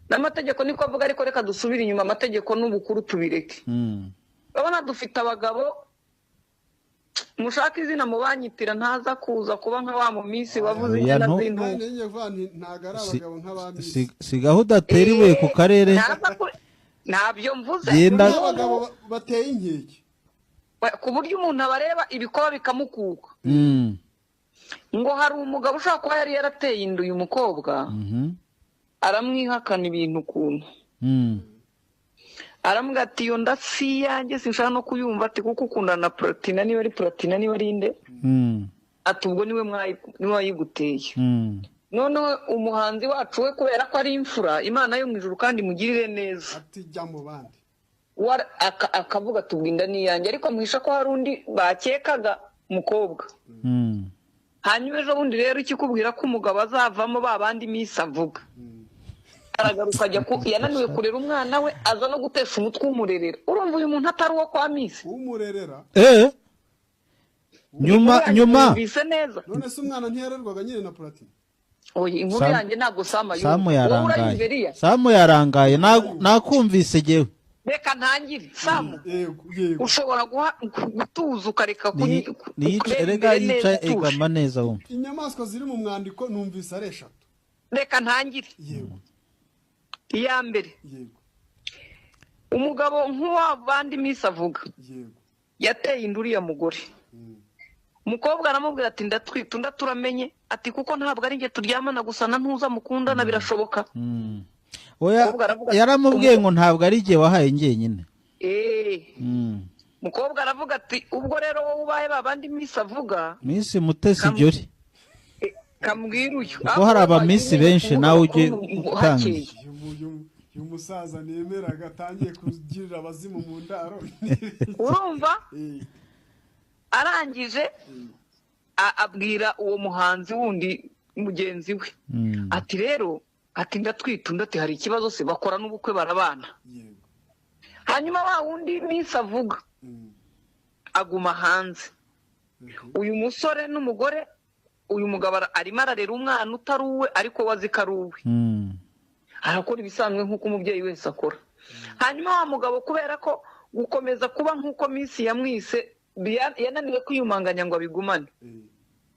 N'amategeko niko avuga, ariko reka dusubire inyuma, amategeko n'ubukuru tubireke. Urabona dufite abagabo, mushaka izina mubanyitira, ntaza kuza kuba nka wa mu minsi wavuze Oya, inyana z'intugu. Nanjye ngiye kuvuga nti ntabwo ari abagabo nk'abamisi. Sigaho udatera ibuye ku karere. Ntabyo mvuze. Genda. N'abagabo bateye inkeke. Ku buryo umuntu abareba ibikoba bikamukuka. Ngo hari umugabo ushobora kuba yari yarateye inda uyu mukobwa, aramwihakana ibintu ukuntu. Aramubwira ati: "Iyo nda si iyanjye, sinshaka no kuyumva," ati kuko ukundana na Puratina, niba ari Puratina, niba ari inde, ati ubwo niwe niwe wayiguteye. Noneho umuhanzi wacu we, kubera ko ari imfura, Imana yo mu ijuru kandi imugirire neza, ati jya mu bandi. Akavuga ati ubwo inda ni iyanjye, ariko amuhisha ko hari undi bakekaga umukobwa. Hanyuma ejo bundi rero, ikikubwira ko umugabo azavamo ba bandi minsi avuga, aragaruka ajya ku yananiwe kurera umwana we, aza no gutesha umutwe umurerera. Urumva uyu muntu atari uwo kwa Miss? Umurerera? Nyuma Inkuru yanjye nyuma yumvise neza? None se umwana ntiyarerwaga nyine na Platini? Oya, inkuru yanjye ntabwo Sama yumva. Samu Wowe yarangaye. urayumva, Eliya? Samu yarangaye. Nakumvise jyewe. Reka ntangire, Samu. Yego. Ushobora gutuza ukareka kureba Erega imbere neza yica utuje. Egama neza wumva. Inyamaswa ziri mu mwandiko numvise ari eshatu. Reka ntangire. Yego. Iya mbere, umugabo nk'uwa bandi minsi avuga yateye inda uriya mugore. Umukobwa aramubwira ati: "Ndatwite." Undi aturamenye, ati kuko ntabwo ari njye turyamana gusa na ntuza mukundana, birashoboka. Oya, Umukobwa aravuga ati- yaramubwiye ngo ntabwo ari jye wahaye njyenyine. Umukobwa aravuga ati: "Ubwo rero wowe ubaye ba bandi minsi avuga." Miss Mutesi Jolly. Kambwira uyu. Kuko hari abamisi benshi, nawe ujye utanga. Hakeye. Uyu musaza nemeraga atangiye kugirira abazimu mu ndaro. Urumva, arangije abwira uwo muhanzi wundi mugenzi we, ati rero, ati ndatwite. Undi ati: "Hari ikibazo se?" Bakora n'ubukwe, barabana. Hanyuma wa wundi minsi avuga aguma hanze. Uyu musore n'umugore, uyu mugabo arimo ararera umwana utari uwe, ariko we azi ko ari uwe. Arakora ibisanzwe nk'uko umubyeyi wese akora. Hanyuma wa mugabo, kubera ko gukomeza kuba nk'uko minsi yamwise, yananiwe kwiyumanganya ngo abigumane,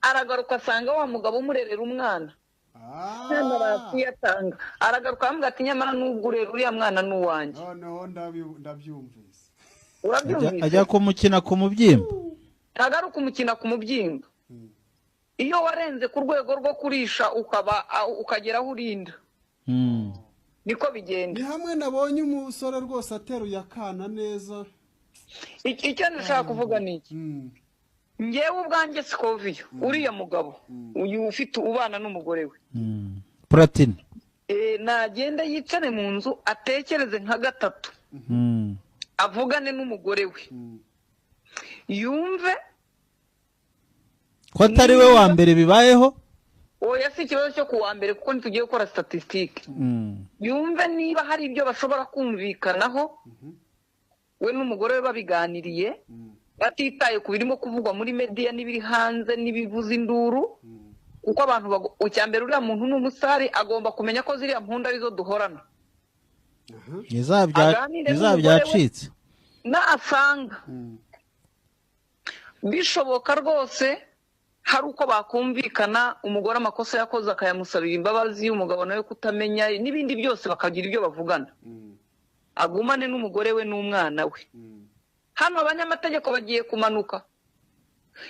aragaruka asanga wa mugabo umurerera umwana nta barakuyatanga. Aragaruka aramubwira ati: "Nyamara nubwo urera uriya mwana, ni uwanjye." Noneho ndabyumvise. Urabyumvise? Ajya kumukina ku mubyimba. Ntabwo ari ukumukina ku mubyimba. Iyo warenze ku rwego rwo kurisha, ukaba ukagera aho urinda, niko bigenda. Ni hamwe nabonye umusore rwose ateruye akana neza. Icyo ndashaka kuvuga ni iki? Ngewe ubwanjye Sikoviyo, uriya mugabo uyu ufite ubana n'umugore we, Platini. Nagenda yicare mu nzu, atekereze nka gatatu, avugane n'umugore we, yumve ko atari we wa mbere bibayeho. Oya, si ikibazo cyo kuwa mbere, kuko ntitugiye gukora statistique. Yumve niba hari ibyo bashobora kumvikanaho we n'umugore we babiganiriye, batitaye ku birimo kuvugwa muri media n'ibiri hanze n'ibivuza induru, kuko abantu icya mbere, uriya muntu ni umusitari, agomba kumenya ko ziriya mpundu arizo duhorana. Aganire Bizaba n'umugore we. byacitse. Nasanga bishoboka rwose hari uko bakumvikana, umugore amakosa yakoze akayamusabira imbabazi, umugabo nawe kutamenya n'ibindi byose, bakagira ibyo bavugana, agumane n'umugore we n'umwana we. Hano abanyamategeko bagiye kumanuka.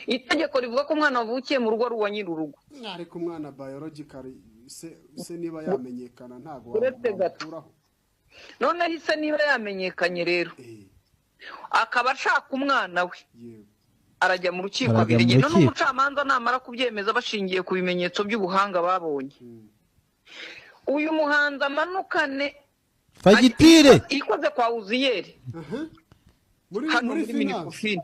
Itegeko rivuga ko umwana wavukiye mu rugo ari uwa nyir'urugo. Ariko umwana biologically se niba yamenyekana, ntabwo Uretse gato. wamukuraho. Noneho ise niba yamenyekanye rero, akaba ashaka umwana we, arajya mu rukiko Arajya mu abiregera. rukiko. Noneho umucamanza namara kubyemeza bashingiye ku bimenyetso by'ubuhanga babonye, uyu muhanzi amanukane fagitire. Ikoze kwa Uziyeri Muri hano muri muri finance. Minecofin.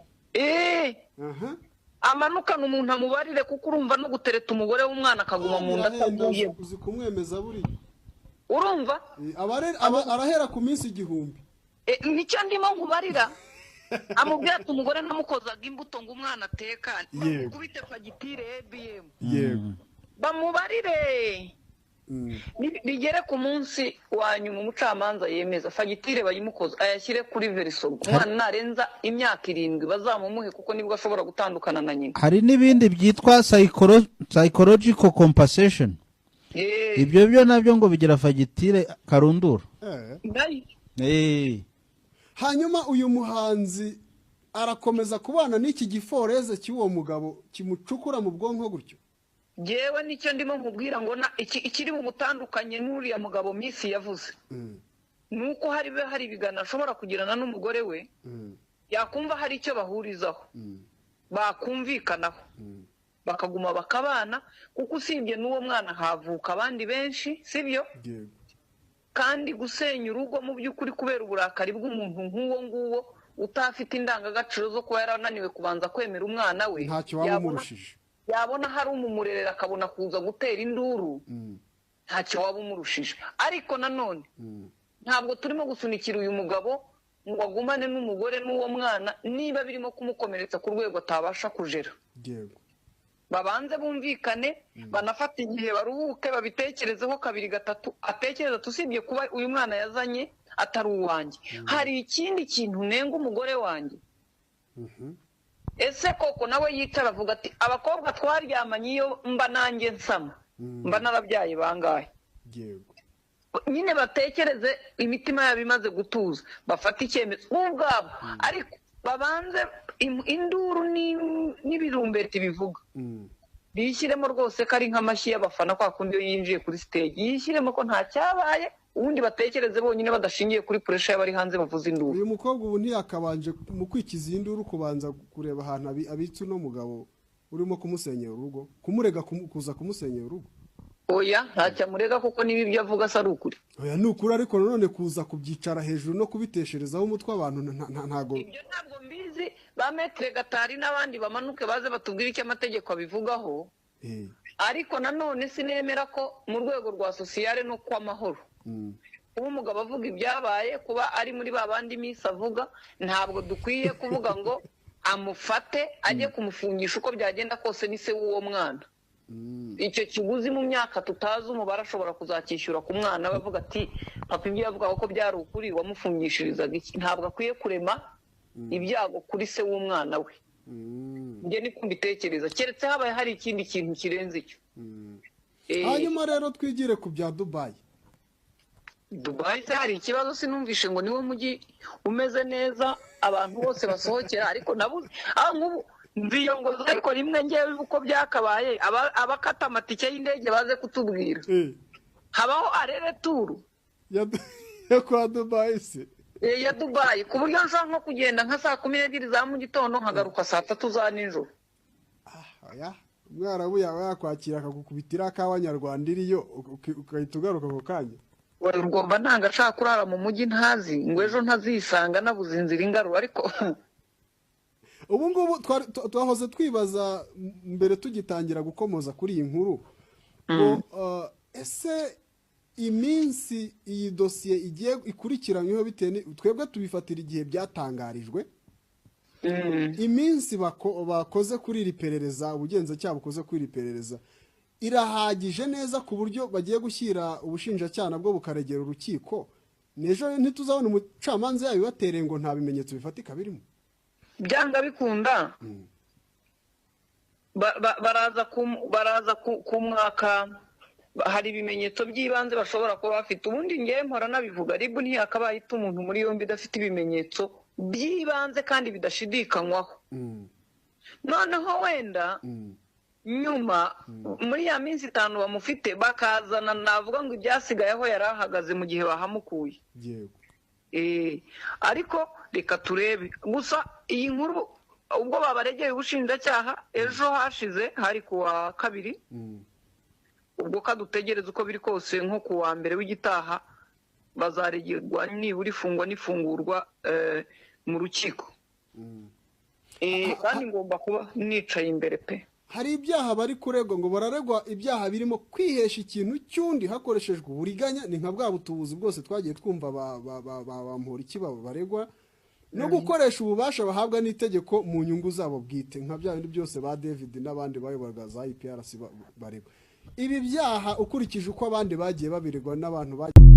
Amanukane umuntu amubarire, kuko urumva no gutereta umugore w'umwana akaguma mu nda Birahenda. atavuye. Uzi kumwemeza buriya. Urumva? Arahera ku minsi 1000. Nicyo ndimo nkubarira. Amubwira ati umugore namukozaga imbuto ngo umwana atekane. Kubite fagitire EBM, bamubarire. Bigere ku munsi wa nyuma umucamanza yemeza fagitire bayimukoza, ayashyire kuri verisoma. Umwana narenza imyaka 7 bazamumuhe, kuko nibwo ashobora gutandukana na nyina. Hari n'ibindi byitwa psychological compensation. Ibyo byo nabyo ngo bigira fagitire karundura. Hanyuma uyu muhanzi arakomeza kubana n'iki giforeze cy'uwo mugabo kimucukura mu bwonko gutyo. Jewe nicyo ndimo nkubwira ngo ikiri bumutandukanye n'uriya mugabo Miss yavuze, nuko hari ibiganiro ashobora kugirana n'umugore we, yakumva hari icyo bahurizaho, bakumvikanaho, bakaguma bakabana, kuko usibye n'uwo mwana havuka abandi benshi, sibyo? Kandi gusenya urugo mu by'ukuri kubera uburakari bw'umuntu nk'uwo nguwo utafite indangagaciro zo kuba yarananiwe kubanza kwemera umwana we, ntacyo waba umurushije. Yabona hari umumurerera akabona kuza gutera induru, ntacyo waba umurushije. Ariko nanone ntabwo turimo gusunikira uyu mugabo ngo agumane n'umugore n'uwo mwana niba birimo kumukomeretsa ku rwego atabasha kujera. Babanze bumvikane, banafata igihe baruhuke, babitekerezeho kabiri gatatu, atekereza usibye kuba uyu mwana yazanye atari uwanjye, hari ikindi kintu nenga umugore wanjye. Ese koko nawe yicara avuga ati abakobwa twaryamanye iyo mba nanjye nsama mba narabyaye bangahe? Nyine batekereze imitima yabo imaze gutuza, bafate icyemezo ubwabo, ariko babanze induru n'ibirumbeti bivuga bishyiremo rwose ko ari nk'amashyi y'abafana kwa kundi iyo yinjiye kuri stage, yishyiremo ko nta cyabaye, ubundi batekereze bonyine badashingiye kuri pressure y'abari hanze bavuza induru. Uyu mukobwa ubu ntiyakabanje mu kwikiza iyi nduru kubanza kureba ahantu abitse uno mugabo urimo kumusenyera urugo, kumurega kuza kumusenyera urugo? Oya, ntacyo amurega kuko niba ibyo avuga ari ukuri. Oya, ni ukuri, ariko nanone kuza kubyicara hejuru no kubitesherezaho umutwe abantu ntago. Ibyo ntabwo mbizi, ba Maître Gatari n'abandi bamanuke baze batubwire icyo amategeko abivugaho. Ariko nanone sinemera ko mu rwego rwa sociale no kw'amahoro kuba umugabo avuga ibyabaye, kuba ari muri ba bandi Miss avuga, ntabwo dukwiye kuvuga ngo amufate ajye kumufungisha uko byagenda kose, ni se w'uwo mwana. Icyo kiguzi mu myaka tutazi umubare ashobora kuzacyishyura ku mwana, bavuga ati papa ibyo yavugaga ko byari ukuri, wamufungishirizaga iki? Ntabwo akwiye kurema ibyago kuri se w'umwana we. Njye niko mbitekereza, keretse habaye hari ikindi kintu kirenze icyo. Hanyuma rero twigire ku bya Dubai. Dubai se hari ikibazo? Sinumvishe ngo niwo mujyi umeze neza abantu bose basohokera, ariko nabuze nk'ubu nziyongoza, ariko rimwe ngewe uko byakabaye abakata amatike y'indege baze kutubwira. Habaho arere turu ya kwa Dubai se? Ya Dubai, ku buryo nshobora nko kugenda nka saa 12 za mu gitondo nkagaruka saa 3 za nijoro. Umwarabu yawe yakwakira akagukubitira ak'abanyarwanda iriyo ugahita ugaruka ako kanya. Ugomba ntanga ashaka kurara mu mujyi ntazi ngo ejo ntazisanga nabuze inzira ingarura. Ariko ubu ngubu twahoze twibaza mbere tugitangira gukomoza kuri iyi nkuru, ese iminsi iyi dosiye igiye ikurikiranyweho bitewe twebwe tubifatira igihe byatangarijwe, iminsi bakoze kuri iri perereza, ubugenzacyaha bukoze kuri iri perereza irahagije neza ku buryo bagiye gushyira ubushinjacyaha nabwo bukaregera urukiko? N'ejo ntituzabona umucamanza yabibatereye ngo nta bimenyetso bifatika birimo. Byanga bikunda baraza kumwaka, hari ibimenyetso by'ibanze bashobora kuba bafite. Ubundi ngewe mpora nabivuga, RIB ntiyakabaye ita umuntu muri yombi idafite ibimenyetso by'ibanze kandi bidashidikanywaho. Noneho wenda nyuma muri ya minsi 5 bamufite bakazana, navuga ngo ibyasigaye aho yari ahagaze mu gihe bahamukuye. Ariko reka turebe gusa iyi nkuru ubwo babaregeye ubushinjacyaha ejo hashize hari kuwa 2, ubwo kadutegereza uko biri kose nko kuwa 1 w'igitaha bazaregerwa nibura ifungwa n'ifungurwa mu rukiko. Kandi ngomba kuba nicaye imbere pe. Hari ibyaha bari kuregwa, ngo bararegwa ibyaha birimo kwihesha ikintu cy'undi hakoreshejwe uburiganya, ni nka bwa butubuzi bwose twagiye twumva Bamporiki baregwa, no gukoresha ububasha bahabwa n'itegeko mu nyungu zabo bwite, nka bya bindi byose ba David n'abandi bayoboraga za IPRC baregwa. Ibi byaha, ukurikije uko abandi bagiye babiregwa n'abantu bagiye